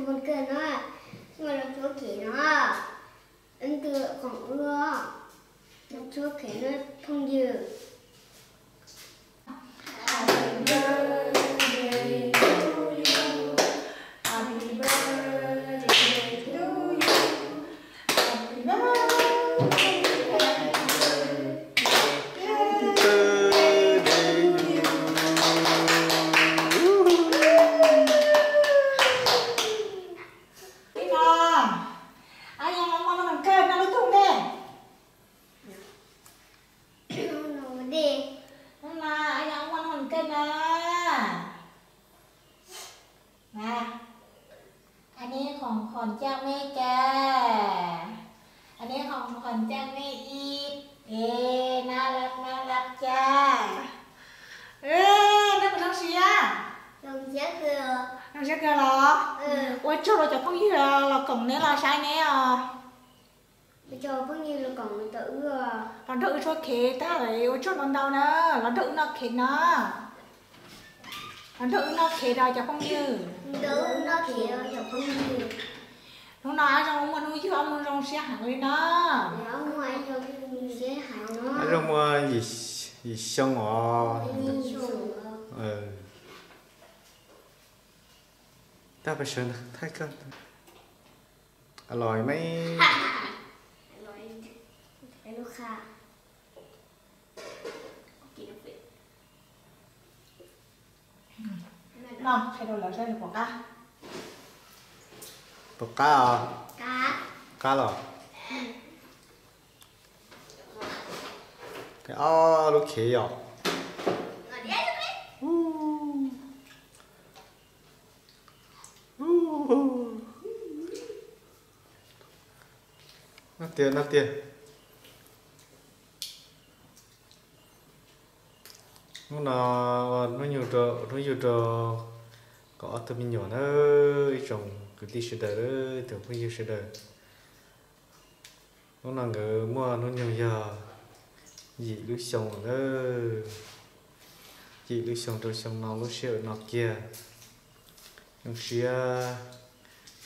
Ua kawg no, ua los tshuab khev no, ntws qoom ua, los tshuab khev no phooj ywg. Ib no, a yog muaj lub neej kawg no lub tug ne. Hnub no a yog muaj lub neej kawg na. Aneb qhov qhov caj mej cas, aneb qhov qhov caj mej ib, e, na lab na lab cas. Neb puas zoo siab? Zoo siab kawg los? Ua tsaug rau cov phooj ywg los koom neb los saib neb os. Los nrog wb tshuab khev tag lawm, ua tsaug ntau ntau na, los nrog wb noj khev no. Los nrog wb noj khev os cov phooj ywg. Hnub no zoo muaj hnub yug ob moos zoo siab heev li no. Zoo muaj yim xyoo os. Tag peb sawv thaij koj. Los me. No qhia rau lawv saib nws puas qab. Puas qab os? Qab los? Ob lub khev yom. Noj tiag, noj tiag. Hnub no ua hnub yug rau, hnub yug rau kom ob tug me nyuam na, ib tsoom kwv tij sawv daws, ib tsoom phooj ywg sawv daws. Hnub no nkawd muaj hnub nyoog yog yim lub xyoo lawm na. Yim lub xyoo rau xyoo no lub sij hawm no kiag. Zoo siab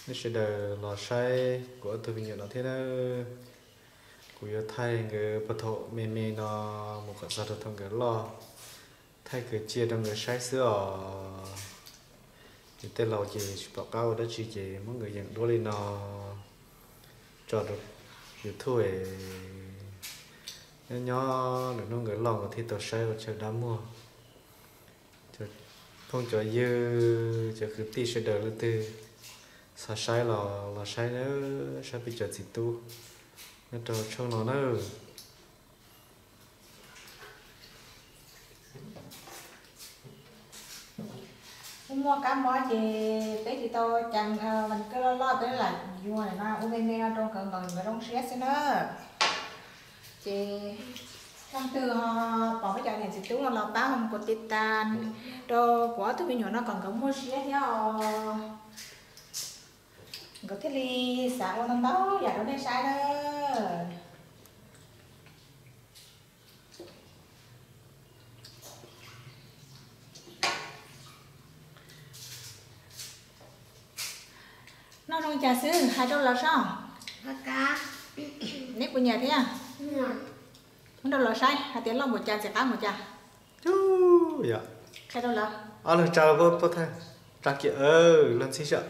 nej sawv daws los saib kuv ob tug me nyuam no thiab na. Kuv yuav thaij nkawd puag thaum me me no mus kom txog rau thaum nkawd loj, thaij kwv txhiaj rau nkawd saib xwb os. Ces tej laus ces tsis pom qab ua dab tsi ces muab nkawd yeem duab li no tso rau YouTube es nyob nyob lwm hnub nkawd loj nkawd thiaj tau saib ua chaw dab muag. Cov phooj cov ywg, cov kwv tij sawv daws leej twg xav saib los los saib, saib peb cov txiv tub nyob rau tshooj no na. Muaj kab mob ces peb tsis tau cas, vas kawg loj loj peb lam yuav no ua me me no rau nkawd, nkawd zoo siab xwb na. Ces leej twg ho pom peb cov niam txiv tub no los pab ho mus kov tiv tas rau kuv ob tug me nyuam no kom nkawd muaj siab thiab os. Nkawd thiaj li xav ua ntau ntau yam rau nej saib na. Noj zoo cas xwb hais rau lawv saib. Neb puas nyiam thiab? Muab rau lawv saib hais tias loj npaum cas ntxim qab npaum cas. Qhia rau lawv. Ob leeg tsa, tsa kiag, los ntxhi saib.